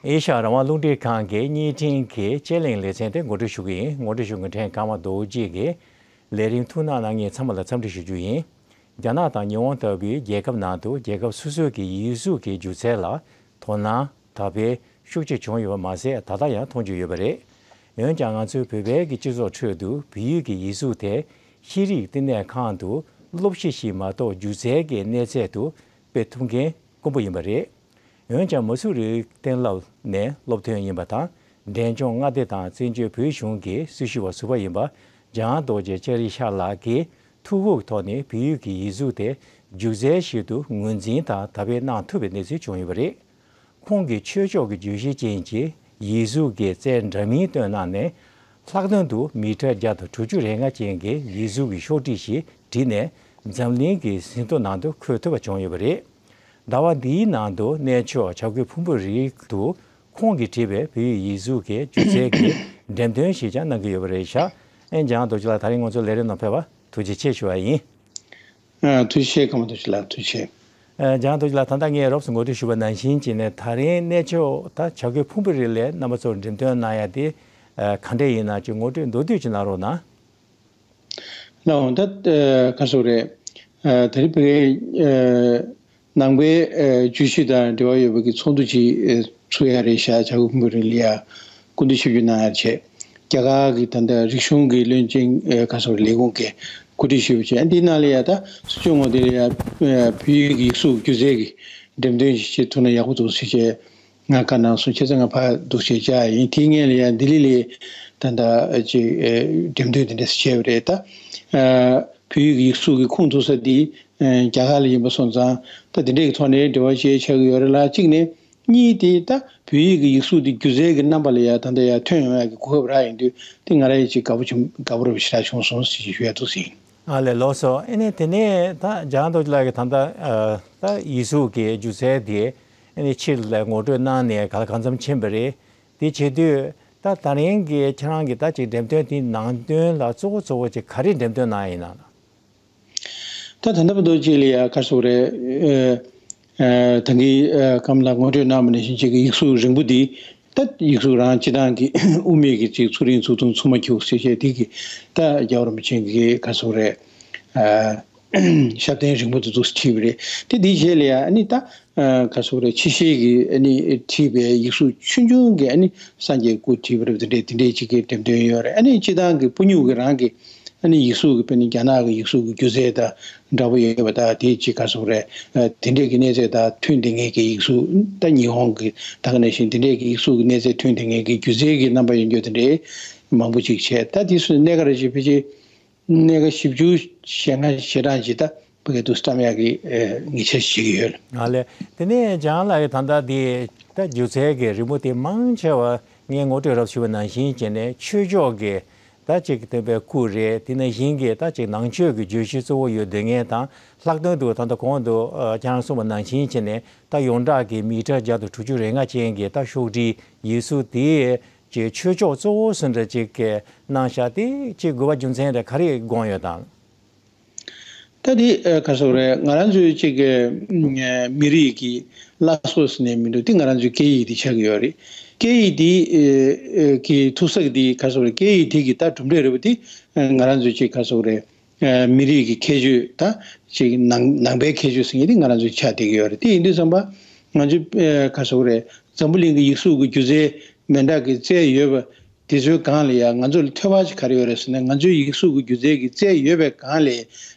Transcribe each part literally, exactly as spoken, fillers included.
ཨེ་ཤ་ཡ་རང་དབང་རླུང་འཕྲིན་ཁང་གི་བརྙན་འཕྲིན་གྱི་དཔྱད་གླེང་ལེ་ཚན་དེ་ངོ་སྤྲོད་ཞུ་གི་ཡིན། ངོ་སྤྲོད་ཞུ་མཁན་ཕྲན་ཀརྨ་རྡོ་རྗེ་གིས་ལས་རིམ་ཐུགས་སྣང་གནང་མཁན་ཚང་མ་ལ་འཚམས་འདྲི་ཞུ་རྒྱུ་ཡིན། རྒྱ་ནག་དང་ཉི་ཧོང་ལྟ་བུའི་རྒྱལ་ཁབ་ནང་དུ་རྒྱལ་ཁབ་སོ་སོའི་གི་ཡིག་གཟུགས་ཀྱི་སྒྱུ་རྩལ་ལ་དོ་སྣང་དར་སྤེལ་ཤུགས་ཆེ་བྱུང་ཡོད་པ་མ་ཟད། ད་ལྟ་ཡང་མཐོང་རྒྱུ་ཡོད་པ་རེད། འོན་ཀྱང་ང་ཚོའི་བོད་པའི་གི་སྤྱི་ཚོགས་ཁྲོད་དུ་བོད་ཡིག་གི་ཡིག་གཟུགས་དེ་ཤེས་རིག་བསྟི་གནས་ཁང་དུ་སློབ་གཞི་ཞིག་མ་གཏོགས་སྒྱུ་རྩལ་གྱི་གནས་ཚད་དུ་དཔེ་ཐུབ་མཁན་དཀོན་པོ་ཡིན་པ་རེད། འོན་ཀྱང་མ་སུ་རིའི་གཏན་སློབ་ནས་སློབ་ཐོན་ཡིན་པ་དང་། འབྲས་ལྗོངས་མངའ་སྡེ་དང་བཙན་བྱོལ་བོད་གཞུང་གི་སྲི་ཞུ་བ་ཟུར་པ་ཡིན་པ་འཇམ་དབྱངས་རྡོ་རྗེ་ལྕགས་རི་ཤར་ལགས་ཀྱིས་ཐུགས་ཁུར་ཐོག་ནས་བོད་ཡིག་གི་ཡིག་གཟུགས་དེ་སྒྱུ་རྩལ་ཞིག་ཏུ་ངོས་འཛིན་དང་དར་སྤེལ་གནང་ཐུབ་པའི་གནས་ཚུལ་བྱུང་ཡོད་པ་རེད། ཁོང་གིས་ཆོས་ཕྱོགས་ཀྱི་བརྗོད་གཞི་ཅན་གྱི་ཡིག་གཟུགས་ཀྱི་རྩལ་འདྲ་མིན་བཏོན་གནང་ནས། ལྷག་དོན་དུ་མི་ཊར་བརྒྱ་དང་དྲུག་ཅུ་རེ་ལྔ་ཅན་གྱི་ཡིག་གཟུགས་ཀྱི་ཤོག་དྲིལ་ཞིག་བྲིས་ནས་འཛམ་གླིང་གི་ཟིན་ཐོ་ནང་དུ་འཁོད་ཐུབ་པ་བྱུང་ཡོད་པ་རེད། ཟླ་བ་འདིའི་ནང་དུ་གནས་མཆོག་བྱ་རྒོད་ཕུང་པོའི་རི་དུ་ཁོང་གིས་བྲིས་པའི་བོད་ཡིག་ཡིག་གཟུགས་ཀྱི་སྒྱུ་རྩལ་གྱི་འགྲེམས་སྟོན་ཞིག་ཀྱང་གནང་གི་ཡོད་པ་རེད་ཤག་ཨེ་འཇམ་དབྱངས་རྡོ་རྗེ་ལགས། ད་རིང་ང་ཚོ་ལས་རིམ་ནང་ཕེབས་པར་ཐུགས་རྗེ་ཆེ་ཞུ་བ་ཡིན། ཨ། ཐུགས་རྗེ་ཆེ་ཀརྨ་རྡོ་རྗེ་ལགས། ཐུགས་རྗེ་ཆེ། ཨ། འཇམ་དབྱངས་རྡོ་རྗེ་ལགས། ད་ལྟ་ངས་རོབ་ཙམ་ངོ་སྤྲོད་ཞུས་པ་ནང་བཞིན་བྱས་ནས། ད་རིང་གནས་མཆོག་ད་བྱ་རྒོད་ཕུང་པོའི་རི་ལ་རྣམ་པ་ཚོར་འགྲེམས་སྟོན་གནང་ཡ་དེ་ཨ་ག་འདྲས་ཡིན་ན་ཅིག་ངོ་སྤྲོད་མདོར་བསྡུས་ཅིག་གནང་རོགས་གནང་། ལགས་འོང་། ད་ཨ་ག་རེ་ཟེར་དགོས་རེད། ཨ་ད་རེས་ཕ་གིའི་ཨ་ནང་པའི་ཨ་བརྗོད་གཞི་དང་འབྲེལ་བ་ཡོད་པའི་གི་ཚོགས་འདུ་ཅིག་ཨ་ཚུགས་ཡ་རེད་ཤག་བྱ་རྒོད་ཕུང་པོའི་རི་ལ་ཡ་སྐུ་མདུན་ཞབས་ཞུ་གནང་ཡ་བྱས། རྒྱ་གར་གྱི་ད་ལྟ་རིག་གཞུང་གི་བློན་ཆེན་ཨ་ག་རེ་ཟེར་དགོས་རེད། ལས་ཁུངས་ཀྱིས་གོ་སྒྲིག་ཞུས་པ་བྱས། ཨ་འདིའི་ནང་ལ་ཡ་ད་སྲིད་སྐྱོང་ངོ་དེ་ལ་ཡ་ཨ་བོད་ཡིག་གི་ཡིག་གཟུགས་སྒྱུ་རྩལ་གྱི་འགྲེམས་སྟོན་ཞིག་བྱེད་ཐུབ་ན་ཡག་པོ་འདུག་ཟེར་བྱས། ང་བཀའ་གནང་སོང་། བྱས་ཙང་ང་ཕར་འདུག་སེ་བཅར་ཡིན། དེའི་སྔོན་ལ་ཡང་ལྡི་ལི་ལ་ད་ལྟ་ཅིག་ཨེ་འགྲེམས་སྟོན་དེ་འདྲ་བྱས་པ་རེད། ད་ཨ་བོད་ཡིག་གི་ཡིག་གཟུགས་ཀྱི་ཁུངས་ཐུབ་ས་དེ་ཨེ་རྒྱ་གར་ལ་ཡིན་པ་སོང་ཙང་། ད་དེ་འདྲའི་གི་ཐོག་ནས་འབྲེལ་བ་བྱས་ཆགས་ཀྱི་ཡོད་རེད་ལ། གཅིག་ནས། གཉིས་དེ་ད་བོད་ཡིག་གི་ཡིག་གཟུགས་དེ་སྒྱུ་རྩལ་གྱི་རྣམ་པ་ལ་ཡང་ད་ལྟ་ཡང་ཐོན་ཡོང་ཡག་གི་གོ་སྐབས་རག་ཡོང་དུས། དེ་ང་རང་ཡང་ཅིག་དགའ་པོ་བྱུང་། དགའ་པོ་རེ་ཞེ་དྲག་བྱུང་སོང་ཟེར་ཞུ་ཡ་འདུག་ཟེར། ཨ་ལས། ལགས་སོ། ཨ་ནི་དེ་ནས་ད་འཇམ་དབྱངས་རྡོ་རྗེ་ལགས་ཀྱིས་ད་ལྟ་ཨ་ད་ཡིག་གཟུགས་ཀྱི་སྒྱུ་རྩལ་དེ་ཨ་ནི་ཕྱིར་ལ་ངོ་སྤྲོད་གནང་ནས་ག་ལ་གང་འཚམ་ཕྱིན་པ་རེད། དེ་བྱེད་དུས་ད་ད་རིང་གི་ཁྱེད་རང་གི་ད་ཅིག་འགྲེམས་སྟོན་དེའི་ནང་དོན་ལ་གཙོ་བོ་གཙོ་བོ་ཅིག་ག་རེ་འགྲེམས་སྟོན་གནང་ཡིན་ན། ད་ད་ལྟ་བར་དུ་ཅིག་ལ་ཡ་ག་རེ་ཟེར་དགོས་རེད། ཨ་ཨ་ད་གིན་ཨ་ཀརྨ་ལགས་ངོ་སྤྲོད་གནང་བ་ནང་བཞིན་ཅིག་གི་ཡིག་གཟུགས་རིང་པོ་འདི། ད་ཡིག་གཟུགས་རང་སྤྱི་བཏང་གི་དབུ་མེད་ཀྱི་ཅིག་ཚུགས་རིང་ཚུགས་ཐུང་ཚུགས་མ་འཁྱུག་ཟེར་བྱས། དེ་གི་ད་རྒྱལ་བ་རིན་པོ་ཆེ་གི་ག་རེ་ཟེར་དགོས་རེད། ཨ་ཞབས་བརྟན་རིང་པོ་དེ་ཚོ་བྲིས་པ་རེད། དེ་དེའི་རྗེས་ལ་ཡ་ཨ་ནི་ད་ཨ་ག་རེ་ཟེར་དགོས་རེད། ཕྱི་བཤད་ཀྱི་ཨ་ནི་བྲིས་པའི་ཡིག་གཟུགས་ཆུང་ཆུང་གི་ཨ་ནི་སངས་རྒྱས་སྐུ་བྲིས་པ་རེད། དེ་འདྲའི་དེ་འདྲའི་ཅིག་གི་འགྲེམས་སྟོན་ཡོད་རེད། ཨ་ནི་སྤྱི་བཏང་གི་སྤུ་སྨྱུག་གི་རང་གི་ཨ་ནི་ཡིག་གཟུགས་ཀྱི་དཔེར་ན་རྒྱ་ནག་གི་ཡིག་གཟུགས་ཀྱི་སྒྱུ་རྩལ་དང་འདྲ་པོ་ཡོད་པ་དང་། དེ་ཅིག་ག་རེ་ཟེར་དགོས་རེད། ཨ་དེ་འདྲས་ཀྱི་གནས་ཚད་དང་མཐུན་བསྡད་མཁན་གྱི་ཡིག་གཟུགས། ད་ཉི་ཧོང་གི་ད་ག་ནང་བཞིན་དེ་འདྲས་ཀྱི་ཡིག་གཟུགས་ཀྱི་གནས་ཚད་མཐུན་བསྡད་མཁན་གྱི་སྒྱུ་རྩལ་གྱི་རྣམ་པ་ཡོད་རྒྱུ་དེ་འདྲས་མང་པོ་ཅིག་བྱས། ད་དེ་ཚོ་གནས་ག་རེ་ཞིག་ཕལ་ཆེར་གནས་ག་བཞི་བཅུ་ཞེ་ལྔ་ཞེ་གྲངས་ཅིག་ད་ཕ་གི་འདུག་བཀྲམ་ཡག་གི་ཨེ་ངེས་ཆ་བྱེད་ཀྱི་ཡོད། ཨ་ལས། དེ་ནས་འཇམ་དབྱངས་ལགས་ཀྱིས་ད་ལྟ་དེ་ད་སྒྱུ་རྩལ་གྱི་རི་མོ་དེ་མང་ཆེ་བ་ངས་ངོ་སྤྲོད་རོབ་ཞུས་པ་ནང་བཞིན་བྱས་ནས་ཆོས་ཕྱོགས་ཀྱི་ད་ཅིག་སྟོན་པའི་སྐུ་རེད། དེ་ནང་བཞིན་གྱི་ད་ཅིག་ནང་ཆོས་ཀྱི་བརྗོད་གཞི་གཙོ་བོ་ཡོད་སྡོད་མཁན་དང་། ལྷག་དོན་དུ་ད་ལྟ་གོང་དུ་ཨ་ཁྱེད་རང་གསུངས་པ་ནང་བཞིན་བྱས་ནས་ད་ཡོངས་གྲགས་ཀྱི་མི་ཊར་བརྒྱ་དང་དྲུག་ཅུ་རེ་ལྔ་ཅན་གྱི་ད་ཤོག་དྲིལ་ཡིག་གཟུགས་དེ་ཅིག་ཆོས་ཕྱོགས་གཙོ་བོ་སུ་འདྲ་ཅིག་གིས་གནང་ཤག་དེ་ཅིག་དགོས་པ་རྒྱུ་མཚན་དེ་ག་རེ་དགོངས་ཡོད་དམ། ད་དེ་ཨ་ག་རེ་ཟེར་དགོས་རེད། ང་རང་ཚོའི་ཅིག་གི་ཨ་མི་རིགས་ཀྱི་བླ་སྲོག་ཟེར་ནས་མི་འདུག་དེ་ང་རང་ཚོའི་སྐད་ཡིག་དེ་ཆགས་ཀྱི་ཡོད་རེད། སྐད་ཡིག་དེ་ཨ་ཨ་གི་ཐོག་ས་གི་དེ་ག་རེ་ཟེར་དགོས་རེད། སྐད་ཡིག་དེ་གི་ད་གྲུབ་འབྲས་རེད་པ། དེ་ཨ་ང་རང་ཚོའི་ཅིག་ག་རེ་ཟེར་དགོས་རེད། ཨ་མི་རིགས་ཀྱི་ཁྱད་ཆོས་དང་ཅིག་ནང་ནང་པའི་ཁྱད་ཆོས་ཟེར་མཁན་དེ་ང་རང་ཚོའི་ཆགས་བསྡད་ཀྱི་ཡོད་རེད། དེ་ཡིན་དུས་ཙམ་པ་ང་ཚོའི་ཨ་ག་རེ་ཟེར་དགོས་རེད། འཛམ་བུ་གླིང་གི་ཡིག་གཟུགས་ཀྱི་སྒྱུ་རྩལ་མི་འདྲ་གི་རྩལ་ཡོད་པ་དེ་ཚོའི་སྒང་ལ་ཡང་ང་ཚོ་ལ་ཐོས་པ་ཅིག་ག་རེ་ཡོད་རེད་ཟེར་ན། ང་ཚོའི་ཡིག་གཟུགས་ཀྱི་སྒྱུ་རྩལ་གྱི་རྩལ་ཡོད་པའི་སྒང་ལ།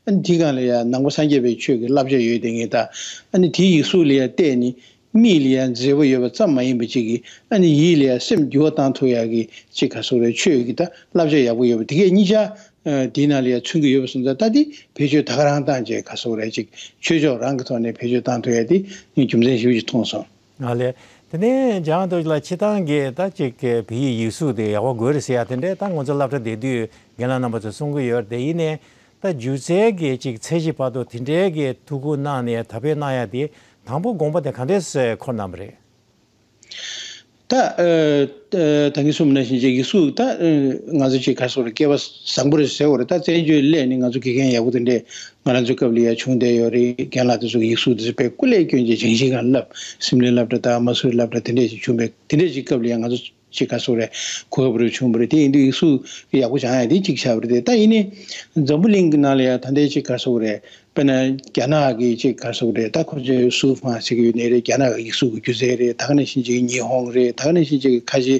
ཨ་ནི་དེའི་སྒང་ལ་ཡང་ནང་པ་སངས་རྒྱས་པའི་ཆོས་ཀྱི་བསླབ་བྱ་ཡོད་བསྡད་མཁན་དང་། ཨ་ནི་དེའི་ཡིག་གཟུགས་ལ་ཡང་བལྟས་ནས་མིག་ལ་ཡང་མཛེས་པོ་ཡོད་པ་ཙམ་མ་ཡིན་པ་ཅིག་གིས། ཨ་ནི་ཡིད་ལ་ཡང་སེམས་འགྱུར་བ་བཏང་ཐུབ་ཡག་གི་ཅིག་ག་རེ་ཟེར་དགོས་རེད། ཆོས་ཀྱི་ད་བསླབ་བྱ་ཡག་པོ་ཡོད་པ་དེ་གས་གཉིས་ཆ་ཨ་དེའི་ནང་ལ་ཡང་མཚོན་གྱི་ཡོད་པ་སོང་ཙང་། ད་དེ་བེད་སྤྱོད་ད་ག་རང་བཏང་བྱས་ག་རེ་ཟེར་དགོས་རེད། ཅིག་ཆོས་ཕྱོགས་རང་གི་ཐོག་ནས་བེད་སྤྱོད་བཏང་ཐུབ་ཡ་དེ་ངས་རྒྱུ་མཚན་ཞེ་པོ་ཅིག་མཐོང་སོང་། ཨ་ལས། དེ་ནས་འཇམ་དབྱངས་རྡོ་རྗེ་ལགས་སྤྱིར་བཏང་གི་ད་ཅིག་གི་བོད་ཡིག་ཡིག་གཟུགས་དེ་ཡག་པོ་དགོས་རེད་ཟེར་ཡ་དེ་འདྲས་ད་ང་ཚོ་སློབ་གྲྭ་བསྡད་དུས་རྒན་ལགས་རྣམ་པ་ཚོས་གསུང་གི་ཡོད་རེད། དེ་ཡིན་ནའི་ད་སྒྱུ་རྩལ་གྱི་ཅིག་ཚད་གཞི་བར་དུ་དེ་འདྲས་ཀྱི་ཐུགས་ཁུར་གནང་ནས་དར་སྤེལ་གནང་ཡ་དེ་དང་པོ་དགོངས་པ་དེ་ག་འདྲས་སེ་འཁོར་གནང་བ་རེད། ད་ཨ་ཨ་ད་གིན་གསུངས་པ་ནང་བཞིན་ཅིག་ཡིག་གཟུགས་ད་ཨ་ང་ཚོ་ཅིག་ག་རེ་ཟེར་དགོས་རེད། སྐལ་བ་བཟང་པོ་རེད་ཟེར་དགོས་རེད། ད་བཙན་བྱོལ་སླེབས་ནས་ང་ཚོ་དགེ་རྒན་ཡག་པོ་དེ་འདྲས་ང་རང་ཚོའི་སྐབས་ལ་ཡ་བྱུང་བསྡད་ཡོད་རེད། རྒན་ལགས་དེ་ཚོ་གི་ཡིག་གཟུགས་དེ་ཚོ་དཔེ་སྐུ་ལས་བསྐྱོན་བྱས་སྦྱང་ཤིང་སྒང་བསླབ། སིམ་ལའི་སློབ་གྲྭ་དང་མ་སུ་རི་སློབ་གྲྭ་དེ་འདྲས་ཅིག་བྱུང་བས། དེ་འདྲས་ཅིག་སྐབས་ལ་ཡ་ང་ཚོ་ཅིག་ག་རེ་ཟེར་དགོས་རེད། གོ་སྐབས་རེ་བྱུང་བ་རེད། དེ་ཡིན་དུས་ཡིག་གཟུགས་ཡག་པོ་སྦྱང་ཡ་དེ་གཅིག་ཆགས་པ་རེད། དེ་ད་ཡིན་ནའི་འཛམ་བུ་གླིང་གི་ནང་ལ་ཡ་ད་ལྟའི་ཅིག་ག་རེ་ཟེར་དགོས་རེད། དཔེར་ན་རྒྱ་ནག་གི་ཅིག་ག་རེ་ཟེར་དགོས་རེད། ད་ཁོ་ཚོས་སུའུ་ཧྥང་ཟེར་གྱི་ཡོད་ནའི་རེད། རྒྱ་ནག་གི་ཡིག་གཟུགས་ཀྱི་སྒྱུ་རྩལ་རེད། ད་ག་ནང་བཞིན་ཅིག་ཉི་ཧོང་རེད། ད་ག་ནང་བཞིན་ཅིག་ཁ་ཆེ་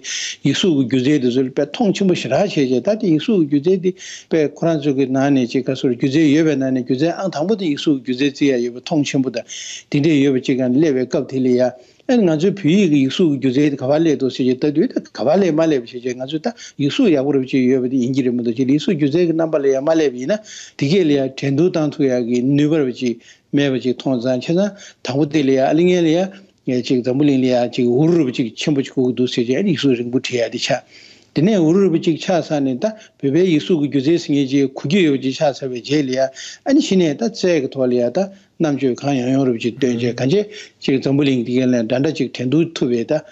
ཡིག་གཟུགས་ཀྱི་སྒྱུ་རྩལ་དེ་ཚོ་ལ་དཔེ་མཐོང་ཆེན་པོ་ཞེ་དྲག་བྱས་བྱས། ད་དེ་ཡིག་གཟུགས་ཀྱི་སྒྱུ་རྩལ་དེ་དཔེ་ཁོ་རང་ཚོ་གི་ནང་ནས་ཅིག་ག་རེ་ཟེར་དགོས་རེད། སྒྱུ་རྩལ་ཡོད་པའི་ནང་ནས་སྒྱུ་རྩལ་ཨང་དང་པོ་དེ་ཡིག་གཟུགས་ཀྱི་སྒྱུ་རྩལ་བརྩི་ཡ་ཡོད་པ་མཐོང་ཆེན་པོ་དང་དེ་འདྲས་ཡོད་པ་ཅིག་སྒང་སླེབས་པའི་སྐབས་དེ་ལ་ཡ། ཨ་ནི་ང་ཚོའི་བོད་ཡིག་གི་ཡིག་གཟུགས་ཀྱི་སྒྱུ་རྩལ་དེ་ག་པར་སླེབས་འདུག་ཟེར་བྱས་ལྟ་དུས། ད་ག་པར་སླེབས་མ་སླེབས་ཟེར་བྱས་ང་ཚོས་ད་ཡིག་གཟུགས་ཡག་པོ་རེད་པ་ཅིག་ཡོད་པ་དེ་ཡིན་གྱི་རེད་མ་གཏོགས་ཅིག་ཡིག་གཟུགས་སྒྱུ་རྩལ་གྱི་རྣམ་པ་ལ་ཡ་མ་སླེབས་པ་ཡིན་ན། དེ་གས་ལ་ཡ་འགྲན་བསྡུར་བཏང་ཐུབ་ཡག་གི་ནུས་པ་རེད་པ་ཅིག་མེད་པ་ཅིག་མཐོང་ཙང་། བྱས་ཙང་དང་པོ་དེ་ལ་ཡ་ཨ་ལི་ངན་ལ་ཡ་ཅིག་འཛམ་བུ་གླིང་ལ་ཡ་ཅིག་འུར་རེད་པ་ཅིག་ཆེན་པོ་ཅིག་དགོས་ཀྱི་འདུག་ཟེར་བྱས། ཨ་ནི་ཡིག་གཟུགས་རིང་པོ་བྲིས་ཡ་དེ་ཆགས། དེ་ནས་འུར་རེད་པ་ཅིག་ཆགས་ཚར་ནས་ད་བོད་པའི་ཡིག་གཟུགས་ཀྱི་སྒྱུ་རྩལ་ཟེར་མཁན་ཅིག་གོ་རྒྱུ་ཡོད་པ་ཅིག་ཆགས་ཚར་བའི་རྗེས་ལ་ཡ། ཨ་ནི་གཞི་ནས་ད་རྩལ་གྱི་ཐོག་ལ་ཡ་ད་རྣམ་དཔྱོད་གང་ཡོང་ཡོང་རེད་པ་ཅིག་བཏོན་བྱས། གང་བྱས་ཅིག་འཛམ་བུ་གླིང་འདི་ག་ལ་འདྲ་འདྲ་ཅིག་འགྲན་བསྡུར་ཐུབ་པའི་ད་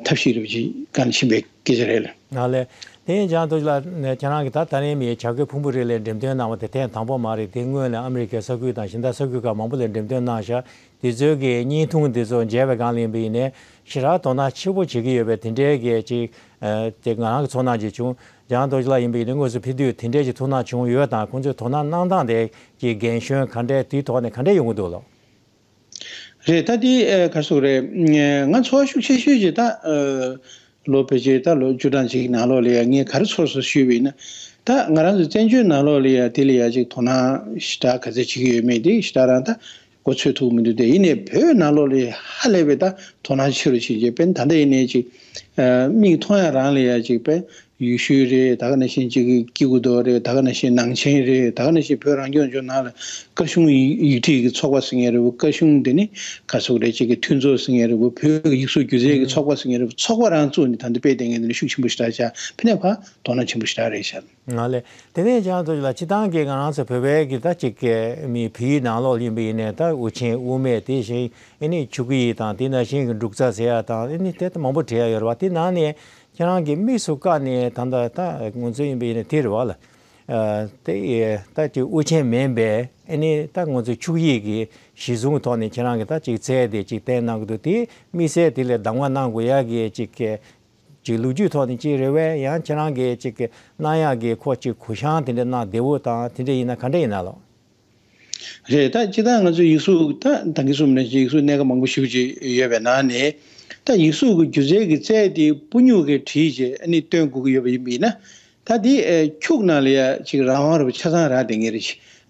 ཐབས་ཤེས་རེད་པ་ཅིག་གང་ཕྱིན་པའི་སྐད་ཆ་རེད་ལ། ང་ལས་དེ་ཡིན་ཀྱང་ཐུགས་ལ་ཁྱེད་རང་གིས་ད་ད་རིང་མིའི་བྱ་དགའ་ཕུང་པོ་རེ་ལ་འགྲེམས་སྟོན་གནང་བ་དེ་ཐེངས་དང་པོ་མ་རེད། དེ་སྔོན་ལ་ཨ་མི་རི་ཀའི་ས་ཁུལ་དང་གཞན་དག་ས་ཁུལ་ཁག་མང་པོ་ལ་འགྲེམས་སྟོན་གནང་ཤག་དེ་ཚོའི་གི་བརྙན་ཐུང་དེ་ཚོ་མཇལ་བའི་སྒང་ལ་ཡིན་པ་ཡིན་ནའི་ཞེ་དྲག་དོ་སྣང་ཆེན་པོ་བྱེད་ཀྱི་ཡོད་པའི་དེ་འདྲའི་གི་ཅིག་ཨ་དེ་ང་རང་གི་ཚོར་སྣང་ཅིག་བྱུང་། ལྗང་རྡོ་རྗེ་ལགས་ཡིན་པ་ཡིན་ན་དངོས་སུ་ཕེབས་དུས་དེ་འདྲའི་ཅིག་ཐུགས་སྣང་བྱུང་ཡོད་དང་། ཁོང་ཚོས་དོ་སྣང་གནང་སྟངས་དེ་གི་རྒན་གཞོན་ག་འདྲའི་དེའི་ཐོག་ནས་ག་འདྲ་ཡོང་གི་འདུག་ལགས། རེད། ད་དེ་ཨ་ག་རེ་ཟེར་དགོས་རེད། ང་ཚོར་ཤུགས་ཆེ་ཤོས་ཅིག་ད་ཨ་ལོ་ཕལ་ཆེར་ད་ལོ་བཅུ་གྲངས་ཅིག་ནང་ལོགས་ལ་ཡ་ངས་ག་རེ་ཚོར་སོང་ཞུས་པ་ཡིན་ན། ད་ང་རང་ཚོ་བཙན་བྱོལ་ནང་ལོགས་ལ་ཡ་དེ་ལ་ཡ་ཅིག་དོ་སྣང་ཞེ་དྲག་ག་ཚོད་བྱེད་ཀྱི་ཡོད་མེད་དེ་ཞེ་དྲག་རང་ད་གོ་ཚོད་ཐུབ་མི་འདུག་སྟེ། ཡིན་ནའི་བོད་ནང་ལོགས་ལ་ཧ་ལས་པའི་ད་དོ་སྣང་ཆེ་རུ་ཕྱིན་རྗེས། དཔེར་ན་ད་ལྟ་ཡིན་ནའི་ཅིག་ཨ་མིག་མཐོང་ཡ་རང་ལ་ཡ་ཅིག་དཔེ་ཡུལ་ཤུལ་རེད། ད་ག་ནང་བཞིན་ཅིག་གི་སྐྱེ་དགུ་མདོ་རེད། ད་ག་ནང་བཞིན་ནང་ཆེན་རེད། ད་ག་ནང་བཞིན་བོད་རང་སྐྱོང་ལྗོངས་ནང་ལ་བཀའ་གཞུང་ཡིག་ཡིག་ཁྲིད་ཀྱི་ཚོགས་པ་ཟེར་མཁན་རེད་བོ། བཀའ་གཞུང་དེ་ནི་ག་ཟེར་དགོས་རེད། ཅིག་གི་མཐུན་ཚོགས་ཟེར་མཁན་རེད་བོ། བོད་ཀྱི་ཡིག་གཟུགས་སྒྱུ་རྩལ་གྱི་ཚོགས་པ་ཟེར་མཁན་རེད་བོ། ཚོགས་པ་རང་བཙུགས་ནས་ད་ལྟ་དཔེ་བསྟན་མཁན་དེ་ནི་ཤུགས་ཆེན་པོ་ཞེ་དྲག་ཆགས། ཕ་ནས་ཕར་དོ་སྣང་ཆེན་པོ་ཞེ་དྲག་རེད་ཤག་ང་ལས་དེ་ནས་ལྗང་རྡོ་རྗེ་ལགས་སྤྱིར་བཏང་གི་ང་རང་ཚོ་བོད་པའི་གི་ད་ཅིག་གི་མི་བོད་ཡིག་ནང་ལོགས་ཡིན་པ་ཡིན་ནའི་ད་དབུ་ཆེན་དབུ་མེད་དེ་བཞིན་ཨ་ནི་ཆོས་སྐུ་ཡིག་དང་དེ་ནང་བཞིན་གི་འབྲུག་རྩ་ཟེར་ཡ་དང་ཨ་ནི་དེ་ད་མང་པོ་བྲིས་ཡ་ཡོད་རེད་བ། དེ་ནང་ནས་ཁྱེད་རང་གི་དམིགས་སུ་བཀར་ནས་ད་ལྟ་ད་ང་ཚོ་ཡིན་པ་ཡིན་ནའི་དེ་རེད་བ་ལ། ཨ་དེ་ད་ཅིག་དབུ་ཆེན་མིན་པའི་ཨ་ནི་ད་ང་ཚོ་ཆོས་ཡིག་གི་གཞི་བཟུང་ཐོག་ནས་ཁྱེད་རང་གི་ད་ཅིག་རྩལ་དེ་ཅིག་བསྟན་གནང་གི་འདུག་དེ་དམིགས་བསལ་དེ་ལ་གདམ་ག་གནང་དགོས་ཡ་གི་ཅིག་གི་ཅིག་ལོ་རྒྱུས་ཐོག་ནས་ཅིག་རེད་བས། ཡང་ཁྱེད་རང་གིས་ཅིག་གནང་ཡག་གི་ཁོ་ཅིག་གུ་བཤངས་དེ་འདྲ་གནང་བདེ་བོ་དང་དེ་འདྲ་ཡིན་ན་ག་འདྲ་ཡིན་ན་ལགས། རེད། ད་སྤྱིར་བཏང་ང་ཚོ་ཡིག་གཟུགས་ད་ད་གིན་གསུངས་ནང་བཞིན་ཡིག་གཟུགས་གནད་འགག་མང་པོ་ཞེ་པོ་ཅིག་ཡོད་པའི་ནང་ནས། ད་ཡིག་གཟུགས་ཀྱི་སྒྱུ་རྩལ་གྱི་རྩལ་དེ་སྤུ་སྨྱུག་གིས་བྲིས་བྱས་ཨ་ནི་སྟོན་དགོས་ཀྱི་ཡོད་པ་ཡིན་པ་ཡིན་ན། ད་དེ་ཨ་ཁྱུག་ནང་ལ་ཡ་ཅིག་རང་དབང་རེད་བ། ཆ་ཚང་རག་བསྡད་མཁན་རེད།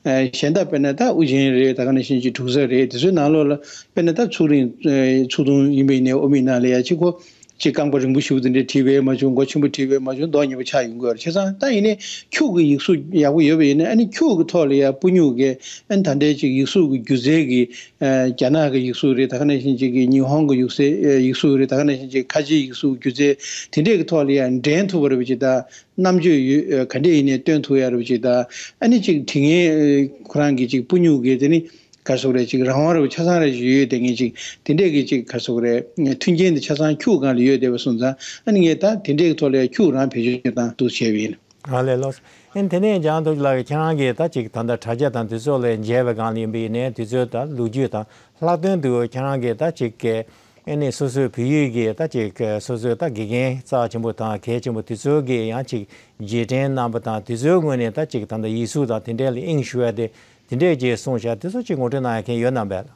ཨ་གཞན་དག་དཔེར་ན་ད་དབུ་ཆེན་རེད། ད་ག་ནང་བཞིན་ཅིག་འབྲུག་རྩ་རེད། དེ་ཚོའི་ནང་ལོགས་ལ་དཔེར་ན་ད་ཚུགས་རིང་ཨ་ཚུགས་ཐུང་ཡིན་པ་ཡིན་ནའི་དབུ་མེད་ནང་ལ་ཡ་ཅིག་གོ་ཅིག་རྐང་པ་རིང་པོ་ཞེ་པོ་དེ་འདྲས་བྲིས་པས་མ་བྱུང་། མགོ་ཆེན་པོ་བྲིས་པས་མ་བྱུང་། མདོག་ཉེས་པོ་ཆགས་ཡོང་གི་ཡོད་རེད། བྱས་ཙང་ད་ཡིན་ནའི་ཁྱུག་གི་ཡིག་གཟུགས་ཡག་པོ་ཡོད་པ་ཡིན་ན། ཨ་ནི་ཁྱུག་གི་ཐོག་ལ་ཡ་སྤུ་སྨྱུག་གིས་ཨ་ནི་ད་ལྟའི་ཅིག་ཡིག་གཟུགས་ཀྱི་སྒྱུ་རྩལ་གྱི་ཨ་རྒྱ་ནག་གི་ཡིག་གཟུགས་རེད། ད་ག་ནང་བཞིན་ཅིག་གི་ཉི་ཧོང་གི་ཡིག་གཟུགས་ཨ་ཡིག་གཟུགས་རེད། ད་ག་ནང་བཞིན་ཅིག་ཁ་ཆེའི་ཡིག་གཟུགས་སྒྱུ་རྩལ་དེ་འདྲས་ཀྱི་ཐོག་ལ་ཡ་འགྲན་ཐུབ་པ་རེད་བ་ཅིག་དང་། རྣམ་དཔྱོད་ཡོད་ཨ་ག་འདྲས་ཡིན་ནའི་སྟོན་ཐུབ་ཡ་རེད་བ་ཅིག་དང་། ཨ་ནི་ཅིག་བྲིས་མཁན་ཨ་ཁོ་རང་གི་ཅིག་སྤུ་སྨྱུག་གི་དེ་ནི་ག་རེ་ཟེར་དགོས་རེད། ཅིག་རང་དབང་རེད་བ། ཆ་ཚང་རེ་ཞིག་ཡོད་བསྡད་མཁན་ཅིག་དེ་འདྲས་ཀྱི་ཅིག་ག་རེ་ཟེར་དགོས་རེད། མཐུན་རྐྱེན་དེ་ཆ་ཚང་ཁྱུག་སྒང་ལ་ཡོད་བསྡད་པ་སོང་ཙང་། ཨ་ནི་ངས་ད་དེ་འདྲས་ཀྱི་ཐོག་ལ་ཡ་ཁྱུག་རང་བེད་སྤྱོད་བཏང་འདུག་བྱས་པ་ཡིན། ང་ལས་ལོས། ཨ་ནི་དེ་ནས་ལྗང་རྡོ་རྗེ་ལགས་ཀྱིས་ཁྱེད་རང་གིས་ད་ཅིག་ད་ལྟ་དྲ་རྒྱ་དང་དེ་ཚོ་ལ་མཇལ་བའི་སྒང་ལ་ཡིན་པ་ཡིན་ནའི་དེ་ཚོའི་ད་ལོ་རྒྱུས་དང་ལྷག་དོན་དུ་ཁྱེད་རང་གིས་ད་ཅིག་གི་ཨ་ནི་སོ་སོའི་བོད་ཡིག་གི་ད་ཅིག་གི་སོ་སོའི་ད་དགེ་རྒན་རྩ་ཆེན་པོ་དང་གལ་ཆེན་པོ་དེ་ཚོ་གིས་ཡང་ཅིག་རྗེས་དྲན་གནང་པ་དང་། དེ་ཚོའི་ངོས་ནས་ད་ཅིག་ད་ལྟ་ཡིག་གཟུགས་དང་དེ་འདྲས་ལ་དབྱིངས་ཞུགས་ཡ་དེ་དེ་འདྲས་ཅིག་གསུངས་ཤག་དེ་ཚོ་ཅིག་ངོ་སྤྲོད་གནང་ཡ་མཁན་ཡོད་ན་བས།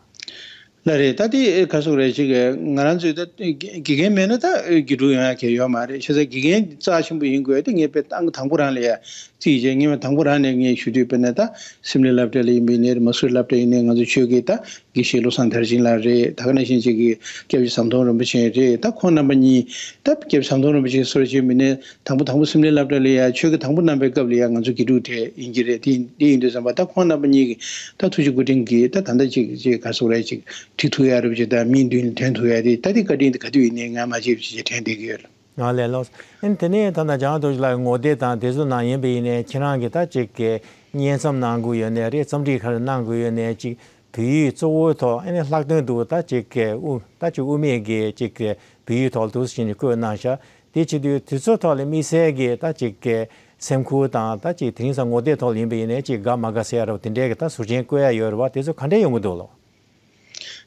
ལགས་རེད། ད་དེ་ག་རེ་ཟེར་དགོས་རེད། ཅིག་ང་རང་ཚོས་ད་དགེ་རྒན་མེད་ན་ད་དགེ་ཕྲུག་ཡོང་ཡ་གང་ཡང་ཡོད་མ་རེད། བྱས་ཙང་དགེ་རྒན་རྩ་ཆེན་པོ་ཡིན་དགོས་ཏེ། ངས་དཔེ་ཨང་དང་པོ་རང་ལ་ཡ་རྩིས་བྱས། ངས་དང་པོ་རང་ནས་ངས་ཞུ་དུས་དཔེར་ན་ད་སིམ་ལའི་སློབ་གྲྭ་ལ་ཡིན་པ་ཡིན་ནའི་རེད། མ་སུ་རི་སློབ་གྲྭ་ཡིན་ནའི་ང་ཚོ་ཆོས་དགེ་ད་དགེ་བཤེས་བློ་བཟང་མཐར་ཕྱིན་ལགས་རེད། ད་ག་ནང་བཞིན་ཅིག་གི་སྐྱབས་རྗེ་ཟམ་གདོང་རིན་པོ་ཆེ་རེད། ད་ཁོང་རྣམ་པ་གཉིས། ད་སྐྱབས་རྗེ་ཟམ་གདོང་རིན་པོ་ཆེ་སོར་ཆེན་མི་ནས་དང་པོ་དང་པོ་སིམ་ལའི་སློབ་གྲྭ་ལ་ཡ་ཆོས་དགེ་དང་པོ་གནང་པའི་སྐབས་ལ་ཡ་ང་ཚོ་དགེ་ཕྲུག་གྲས་ཡིན་གྱི་རེད། དེ་དེ་ཡིན་དུས་ཙམ་པ་ད་ཁོང་རྣམ་པ་གཉིས་ཀྱིས་ད་ཐུགས་རྗེ་སྐུ་དྲིན་གྱིས་ད་ད་ལྟ་ཅིག་ཅིག་ག་རེ་ཟེར་དགོས་རེད། ཅིག་བྲིས་ཐུབ་ཡ་རེད་པ་ཅིག་དང་མིའི་མདུན་ལ་ཐོན་ཐུབ་ཡ་དེ། ད་དེ་བཀའ་དྲིན་དེ་ག་དུས་ཡིན་ནའི་ང་མ་བརྗེད་པ་ཅིག་དྲན་བསྡད་ཀྱི་ཡོད། ང་ལས་ལོས། ཨ་ནི་དེ་ནས་ད་ལྟ་ལྗང་རྡོ་རྗེ་ལགས་ངོ་དེབ་དང་དེ་ཚོ་ནང་ཡིན་པ་ཡིན་ནའི་ཁྱེད་རང་གིས་ད་ཅིག་གི་བརྙན་རྩོམ་གནང་དགོས་ཡོད་ནའི་རེད། རྩོམ་སྒྲིག་ག་རེ་གནང་དགོས་ཡོད་ནའི་ཅིག་བོད་ཡིག་གཙོ་བོའི་ཐོག་ཨ་ནི་ལྷག་དོན་དུ་ད་ཅིག་གི་དབུ་ད་ཅིག་དབུ་མེད་ཀྱི་ཅིག་གི་བོད་ཡིག་ཐོག་འདུག་སེ་བྱས་ནས་བཀོད་གནང་ཤག་དེ་བྱེད་དུས་དུས་ཚོད་ཐོག་ལ་དམིགས་བསལ་གྱི་ད་ཅིག་གི་སེམས་ཁུར་དང་ད་ཅིག་དེ་རིང་སང་ངོ་དེབ་ཐོག་ལ་ཡིན་པ་ཡིན་ནའི་ཅིག་དགའ་མ་དགའ་ཟེར་ཡ་རོ་དེ་འདྲའི་གི་ད་ཟུར་མཆན་བཀོད་ཡ་ཡོད་རེད་བ། དེ་ཚོ་ག་འདྲས་ཡོང་གི་འདུག་ལོ།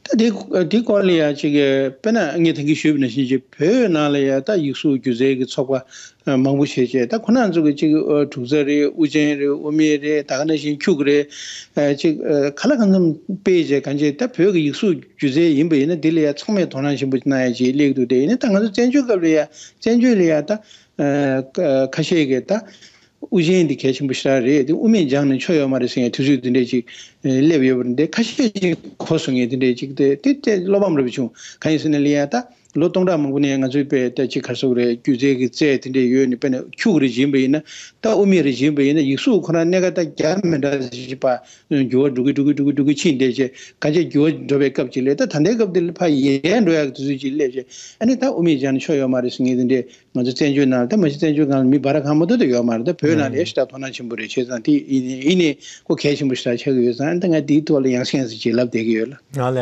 ད་དེ་དེ་སྐོར་ལ་ཡ་ཅིག་དཔེར་ན་ངས་ད་གིན་ཞུས་པ་ནང་བཞིན་ཅིག་བོད་ནང་ལ་ཡ་ད་ཡིག་གཟུགས་སྒྱུ་རྩལ་གྱི་ཚོགས་པ་མང་པོ་བྱས་བྱས། ད་ཁོ་རང་ཚོ་གི་ཅིག་འབྲུག་རྩ་རེད། དབུ་ཅན་རེད། དབུ་མེད་རེད། ད་ག་ནང་བཞིན་ཁྱུག་རེད། ཅིག་ག་ལ་གང་འཚམ་སྤེལ་བྱས་གང་བྱས། ད་བོད་ཀྱི་ཡིག་གཟུགས་སྒྱུ་རྩལ་ཡིན་པ་ཡིན་ན་དེ་ལ་ཡ་ཚང་མས་དོ་སྣང་ཆེན་པོ་གནང་ཡ་ཅིག་སླེབས་འདུག་དེ་ཡིན་ན་ད་ང་ཚོ་བཙན་བྱོལ་སྐབས་ལ་ཡ་བཙན་བྱོལ་ལ་ཡ་ད་ཁ་ཤས་ཀྱིས་ད། དབུ་ཅན་འདི་གལ་ཆེན་པོ་ཞེ་དྲག་རེད། དེ་དབུ་མེད་སྦྱངས་ནས་ཆོ་ཡོད་མ་རེད་ཟེར་ཡ་དུས་ཚོད་འདི་འདྲས་ཅིག་སླེབས་ཡོད་པ་རེད། འདི་ཁ་ཤས་ཅིག་གོ་སོང་ངས་འདི་འདྲས་ཅིག་དེ་དེ་དེ་བློ་ཕམ་རེད་པ་བྱུང་། གང་ཡིན་ཟེར་ན་ལི་ཡ་ད་ལོ་སྟོང་ཕྲག་མང་པོ་ནས་ང་ཚོའི་དཔེ་ད་ཅིག་ག་རེ་ཟེར་དགོས་རེད། སྒྱུ་རྩལ་གྱི་རྩལ་དེ་འདྲས་ཡོད་ནས་དཔེར་ན་ཁྱུག་རེ་བྱིན་པ་ཡིན་ན་ད་དབུ་མེད་རེ་བྱིན་པ་ཡིན་ན་ཡིག་གཟུགས་ཁོ་རང་གནད་འགག་ད་རྒྱ་མི་འདྲ་ཞིག་པ་འགྱུར་བ་འགྲོ་གི་འགྲོ་གི་འགྲོ་གི་འགྲོ་གི་ཕྱིན་བསྡད་བྱས་གང་ཅི་འགྱུར་བ་འགྲོ་བའི་སྐབས་ཅིག་སླེབས། ད་ད་ལྟའི་སྐབས་འདི་ལ་ཕར་ཡལ་འགྲོ་ཡག་གི་དུས་ཚོད་ཅིག་སླེབས་བྱས། ཨ་ནི་ད་དབུ་མེད་སྦྱངས་ནས་ཆོ་ཡོད་མ་རེད་ཟེར་མཁན་དེ་འདྲས། ང་ཚོ་བཙན་བྱོལ་ནང་ད་མ་གཞི་བཙན་བྱོལ་སྒང་ལ་མི་འབའ་ར་གང་མ་གཏོགས་ད་ཡོད་མ་རེད། ད་བོད་ནང་ལ་ཡ་ཞེ་དྲག་དོ་སྣང་ཆེན་པོ་རེད། བྱས་ཙང་དེ་ཡིན་ནའི་ཡིན་ནའི་ཁོ་གལ་ཆེན་པོ་ཞེ་དྲག་ཆགས་ཀྱི་ཡོད་ཙང་། ཨ་ནི་ད་ང་དེའི་ཐོག་ལ་ཡང་སེ་ཡང་སེ་ཅིག་ལབ་བསྡད་ཀྱི་ཡོད་ལ། ང་ལ་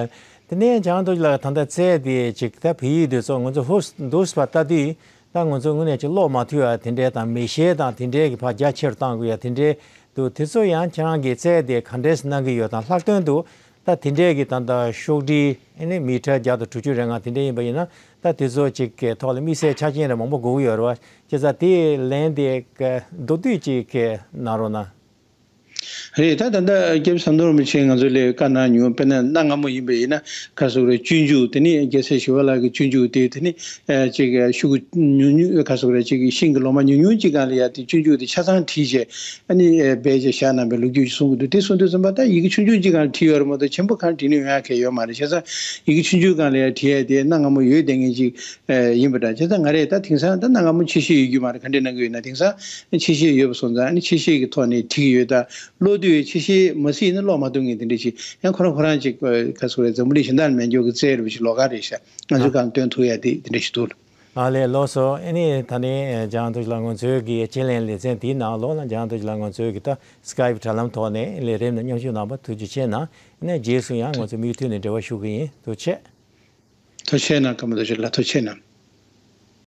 དེ་ནས་ལྗང་མདོག་ལགས་ད་ལྟ་རྩལ་དེ་ཅིག་ད་བོད་ཡིག་དེ་ཚོ་ང་ཚོ་ཧུར་འདུག་པ་ལྟ་དུས་ད་ང་ཚོ་དངོས་གནས་ཅིག་ཀློག་མ་ཐུབ་ཡ་དེ་འདྲས་དང་མི་ཤེས་དང་དེ་འདྲས་ཀྱི་ཕར་རྒྱ་ཆེ་རུ་གཏང་དགོས་ཡ་དེ་འདྲས་འདུག་དེ་ཚོ་ཡང་ཁྱེད་རང་གིས་རྩལ་དེ་ག་འདྲས་གནང་གི་ཡོད་དང་ལྷག་དོན་དུ། ད་དེ་འདྲའི་གི་ད་ལྟ་ཤོག་དྲིལ་ཨ་ནི་མི་ཊར་བརྒྱ་དང་དྲུག་ཅུ་རེ་ལྔ་དེ་འདྲ་ཡིན་པ་ཡིན་ན། ད་དེ་ཚོ་ཅིག་གི་ཐོག་ལ་དམིགས་བསལ་ཆ་རྐྱེན་རེ་མང་པོ་དགོས་ཀྱི་ཡོད་རེད་བ། བྱས་ཙང་དེ་ལན་དེ་ག་མདོར་བསྡུས་ཅིག་གི་གནང་རོགས་གནང་། རེད། ད་ད་ལྟ་སྐྱབས་ཟམ་གདོང་རིན་པོ་ཆེ་ང་ཚོ་ལ་བཀའ་གནང་མྱོང་། དཔེར་ན་གནའ་སྔ་མོ་ཡིན་པ་ཡིན་ན་ག་རེ་ཟེར་དགོས་རེད། སྤྱོད་འཇུག་དེ་ནི་རྒྱལ་སྲས་ཞི་བ་ལྷ་གི་སྤྱོད་འཇུག་དེ་དེ་ནི་ཨ་ཅིག་ཤོག་གུ་ཉུང་ཉུང་ག་རེ་ཟེར་དགོས་རེད། ཅིག་ཤིང་གི་ལོ་མ་ཉུང་ཉུང་ཅིག་སྒང་ལ་ཡ་དེ་སྤྱོད་འཇུག་དེ་ཆ་ཚང་བྲིས་བྱས་ཨ་ནི་སྦས་བྱས་བཞག་གནང་པའི་ལོ་རྒྱུས་ཅིག་གསུང་གི་འདུག་དེ་གསུང་དུས་ཙམ་པ་ད་ཡི་གེ་ཆུང་ཆུང་ཅིག་སྒང་ལ་བྲིས་ཡོད་རེད་མ་གཏོགས་ཆེན་པོ་གང་བྲིས་ནས་ཡོང་ཡ་གང་ཡོད་མ་རེད། བྱས་ཙང་ཡི་གེ་ཆུང་ཆུང་སྒང་ལ་ཡ་བྲིས་ཡ་དེ་གནའ་སྔ་མོ་ཡོད་བསྡད་མཁན་ཅིག་ཨ་ཡིན་པ་འདྲ། བྱས་ཙང་ང་རས་ད་དེང་སང་ད་གནའ་སྔ་མོ་ཆེ་ཤོས་ཡོད་རྒྱུ་མ་རེད། ག་འདྲས་གནང་གི་ཡོད་ན་དེང་སང་ཆེ་ཤོས་ཡོད་པ་སོང་ཙང་ཨ་ནི་ཆེ་ཤོས་ཀྱི་ཐོག་ནས་བྲིས་ཀྱི་ཡོད། ད་ཀློག་དུས་ཆེ་ཤོས་མ་སྲིད་ན་ཀློག་མ་ཐུབ་མཁན་དེ་འདྲ་ཞིག་ཡང་ཁོ་རང་ཁོ་རང་ཅིག་ག་རེ་ཟེར་དགོས་རེད། འཛམ་བུ་གླིང་གཞན་དག་ལ་མེད་མཁན་གྱི་རྩལ་རེད་པ་ཞིག་ལོགས་ཀ་རེད་ཤག་ང་ཚོས་གང་སྟོན་ཐུབ་ཡ་དེ་དེ་འདྲ་ཞིག་འདུག་ལ། ཨ་ལས་ལགས་སོ། ཨ་ནི་ད་ནི་ལྗང་མདོག་ལགས་ང་ཚོའི་གི་དཔྱད་གླེང་ལེ་ཚན་དེའི་ནང་ལོགས་ལ་ལྗང་མདོག་ལགས་ང་ཚོའི་གི་ད་སི་ཀའིབ་དྲ་ལམ་ཐོག་ནས་ལས་རིམ་ནང་མཉམ་ཞུགས་གནང་བར་ཐུགས་རྗེ་ཆེ་གནང་། ཨ་ནི་རྗེས་སུ་ཡང་ང་ཚོ་མུ་མཐུད་ནས་འབྲེལ་བ་ཞུ་གི་ཡིན། ཐུགས་རྗེ་ཆེ། ཐུགས་རྗེ་ཆེ་གནང་། ཀརྨ་རྡོ་རྗེ་ལགས་ཐུགས་རྗེ་ཆེ་གནང་།